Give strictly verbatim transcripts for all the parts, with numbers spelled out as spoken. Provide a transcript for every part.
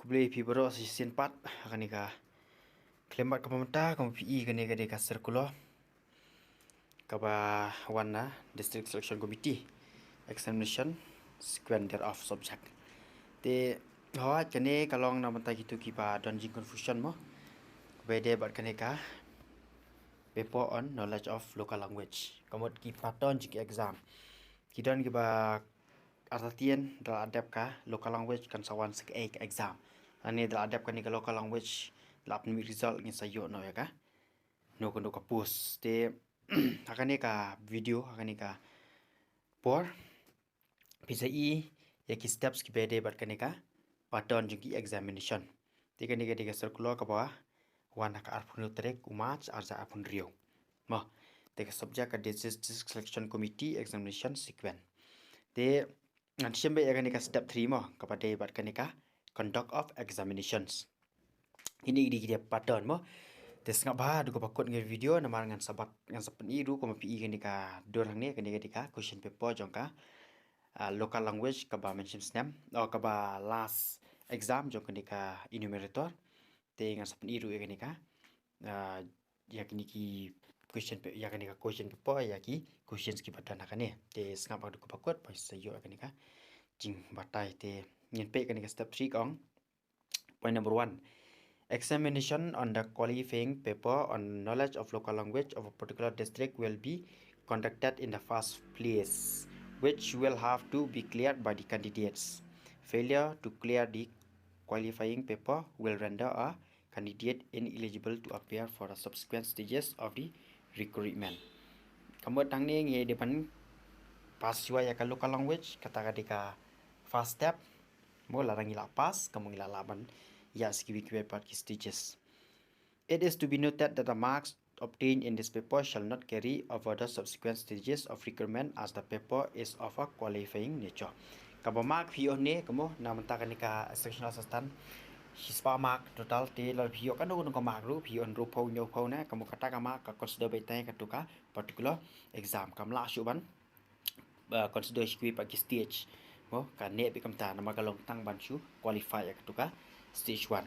Khublei phi baroh sa shisien pat ha kane ka khyllipmat kaba mynta, kumba phi i kane ka dei ka circular kaba wan na District Selection Committee, examination sequence thereof subject. Te hooid, kane ka long na bynta kito kiba don jingconfusion mo, kaba ïadei bad kane ka paper on knowledge of local language. Ka mut ki pattern jong ki exam, ki don kiba artatien da la dep ka local language kan sa wan sa kaei ka exam, lane da la dep kane ka local language, la pynmih result, ngin sa ïoh noh ïa ka, noh ka, noh ka post. Te ha kane ka video, ha kane ka por, phi sa i ïa ki steps kiba ïadei bad kane ka pattern jong ki examination. Te kane ka dei ka circular kaba wan ha ka arphew hynriew tarik u March arhajar arphew hynriew mo. Te ka subject ka District Selection Committee examination sequence. Te ngan shim beit ïa kane ka step three mo, kaba dei bad kane ka conduct of examinations. Kine ki dei ki pattern mo. Te sngap bha haduh kaba kut ïa ka video, namar ngan sa bat, ngan sa pyni ruh, kumba phi i kane ka dur hangne, kane ka dei ka question paper jong ka, ah, local language kaba mynshem snem, oh, kaba last exam jong kane ka enumerator. Te ngan sa pyni ruh ïa kane ka, ah, ïa kine ki question pa-, ïa kane ka question paper, ïa ki questions kiba don ha kane. Te sngap bha haduh kaba kut, ba sa ïoh ïa kane ka jingbatai. Te ngin peit kane ka step three ka ong. Point number one. Examination on the qualifying paper on knowledge of local language of a particular district will be conducted in the first place, which will have to be cleared by the candidates. Failure to clear the qualifying paper will render a candidate ineligible to appear for the subsequent stages of the recruitment. Ka mut hangne ngi dei ban pass shuwa ïa ka local language, kata ka dei ka first step. Mo, lada ngi la pass, ka mut ngi la lah ban ïaid sha kiwei kiwei pat ki stages. It is to be noted that the marks obtained in this paper shall not carry over the subsequent stages of recruitment as the paper is of a qualifying nature. Kaba mark phi ïoh ne, ka mut na bynta kane ka sectional assistant, shispah mark total, te lada phi ïoh kano kano ka mark ruh, phi ïoh hynriewphew, hynñiewphew ne, ka mut kata ka mark ka consider beit tang ïa kato ka particular exam, kam lah shuh ban, uh, consider sha kiwei pat ki stage. Mo, ka neh beit kumta, namar ka long tang ban shu qualify ïa kato ka stage one.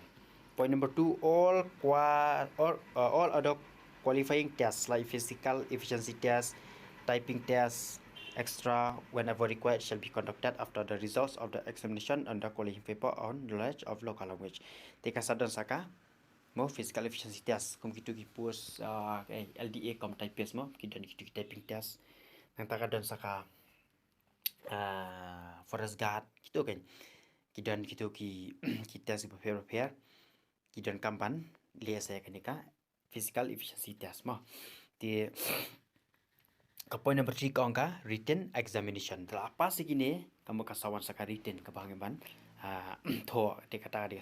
Point number two, all qua-, all, uh, all other qualifying tests like physical efficiency test, typing test, et cetera, whenever required, shall be conducted after the results of the examination on the qualifying paper on knowledge of local language. Te ka sa don sa ka mo physical efficiency test, kum kito ki post, ah, eh, L D A kum typist mo, ki don kito ki typing test. Nangta ka don sa ka, ah, forest guard, kito kan. Ki don kito ki, ki test bapher bapher. Ki donkam ban leh sa ïa kane ka physical efficiency test mo. Te ka point number three ka ong ka written examination. Te la pass ïa kine, ka mut ka sa wan sa ka written, kaba hap ban, ah, thoh. Te kata ka dei,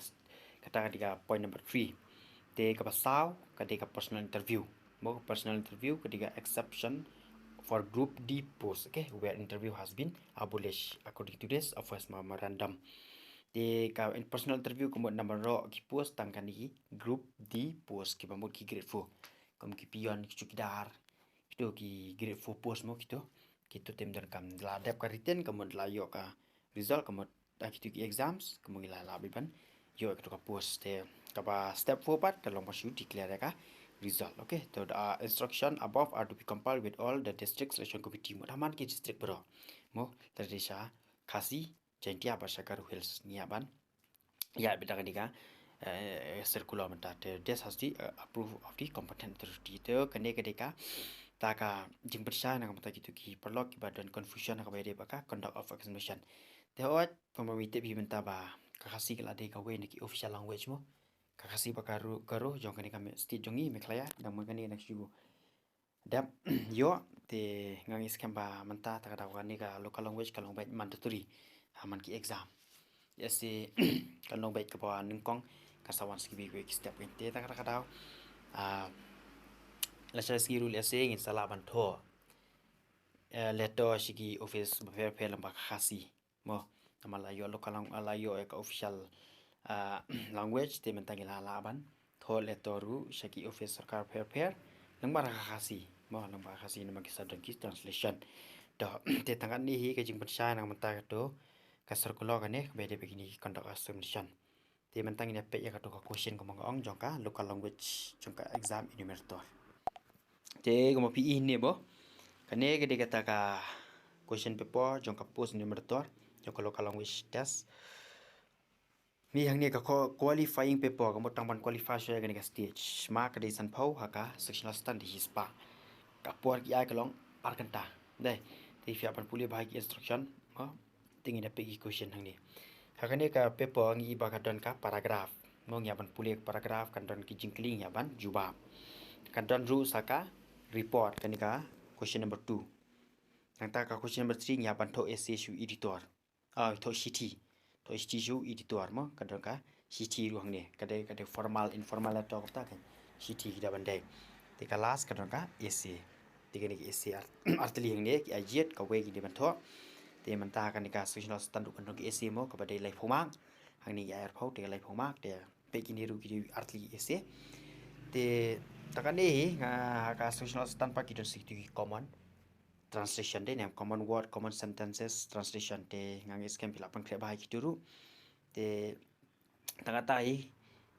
kata ka dei ka point number three. Te kaba saw ka dei ka personal interview. Mo, ka personal interview ka dei ka exception for group D post, okay, where interview has been abolished according to this office memorandum. Te ka in personal interview ka mut na baroh ki post, tang kane ki group D post, kiba mut ki grade four. Kum ki peon, ki chowkidar, kito ki grade four post mo kito. Kito te ym donkam. La dep ka written, ka mut la ïoh ka result, ka mut da kito ki exams, ka mut ngi la lah beit ban ïoh kito ka post. Te kaba step four pat ka long ba shu declare ka result. Okay, so the, uh, instruction above are to be compiled with all the district selection committee. Mut ha man ki district baroh mo, lada dei sha Khasi, Jaintia bad sha Garo Hills, ngi hap ban ïa beit da kane ka, eh, circular mynta. Te this has the, eh, approve of the competent authority. Te kane ka dei kata ka jingpynshai na ka bynta kito ki paralok kiba don confusion na kaba ïadei bad ka conduct of examination. Te hooid, kumba ngi tip hi mynta ba ka Khasi ka la dei kawei na ki official language mo. Ka Khasi bad ka Garo, Garo jong kane ka me-, state jong ngi Meghalaya, dang man kane na shu dep ïoh. Te nga ngeit skhem ba mynta, ta ka daw kane ka local language kan long beit mandatory ha man ki exam. Ïa se kan long beit kaba nyngkong, kan sa wan sha kiwei kiwei ki step. Te ta ka daw, ah, lashai sngi ruh lehse ngin sa lah ban thoh, eh, letter sha ki office bapher bapher lyngba ka Khasi. Mo, namar la ïoh local lang-, la ïoh ïa ka official, ah, language, te mynta ngi la lah ban thoh letter ruh sha ki office sorkar bapher bapher lyngba ka Khasi. Mo, lyngba ka Khasi namar ki sa don ki translation. To, te tang katne hi ka jingpynshai na ka bynta kato ka circular kane kaba ïadei bad kine ki conduct examination. Te mynta ngin ïa peit ïa kato ka question kumba nga ong jong ka local language jong ka exam enumerator. Te kumba phi i hangne bro, kane ka dei kata ka question paper jong ka post enumerator jong ka local language test. Ngi hangne ka qualifying paper, ka mut tang ban qualify shuwa ïa kane ka stage, mark ka dei sanphew ha ka sectional stand dei shispah. Ka por ki ai ka long ar kynta. Dei, te phi hap ban pule bha ki instruction mo. Te ngin ïa peit ki question hangne. Ha kane ka paper ngi i ba ka don ka paragraph mo, ngi hap ban pule ka paragraph, kan don ki jingkylli ngi hap ban jubab. Kan don ruh sa ka report, kane ka question number two. Nangta ka question number three ngi hap ban thoh essay sha u editor. Ah, thoh shithi. Thoh shithi sha u editor mo, ka don ka shithi ruh hangne. Ka dei, ka dei formal, informal letter of ta ka shithi ki da ban dei. Te ka last ka don ka essay. Te kane ka essay ar, artylli hangne ki ai jied, kawei ki dei ban thoh. Te mynta kane ka sectional stand ruh kan don ka essay mo, kaba dei laiphew mark. Hangne ki ai arphew, te laiphew mark, te peit kine ruh ki dei artylli ki essay. Te ta kane hi nga ha ka sectional stand pat ki don sa kito ki common translation dei ne, common word, common sentences translation, te nga ngeit skhem phi lah pynkhreh bha ïa kito ruh. Te tang katta hi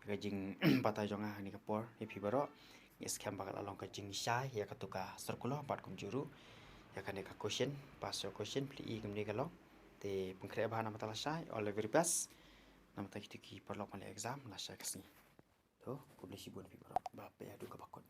ka jingbatai jong nga ha kane ka por ïa phi baroh. Ngeit skhem ba ka la long ka jingshai ïa kato ka circular bad kumjuh ruh ïa kane ka question, pass your question, phi i kumne ka long. Te pynkhreh bha na bynta lashai, all the very best na bynta kito ki paralok ban leh exam lashai ka sngi. To, khublei shibun phi baroh, ba phi ïa duh kaba kut.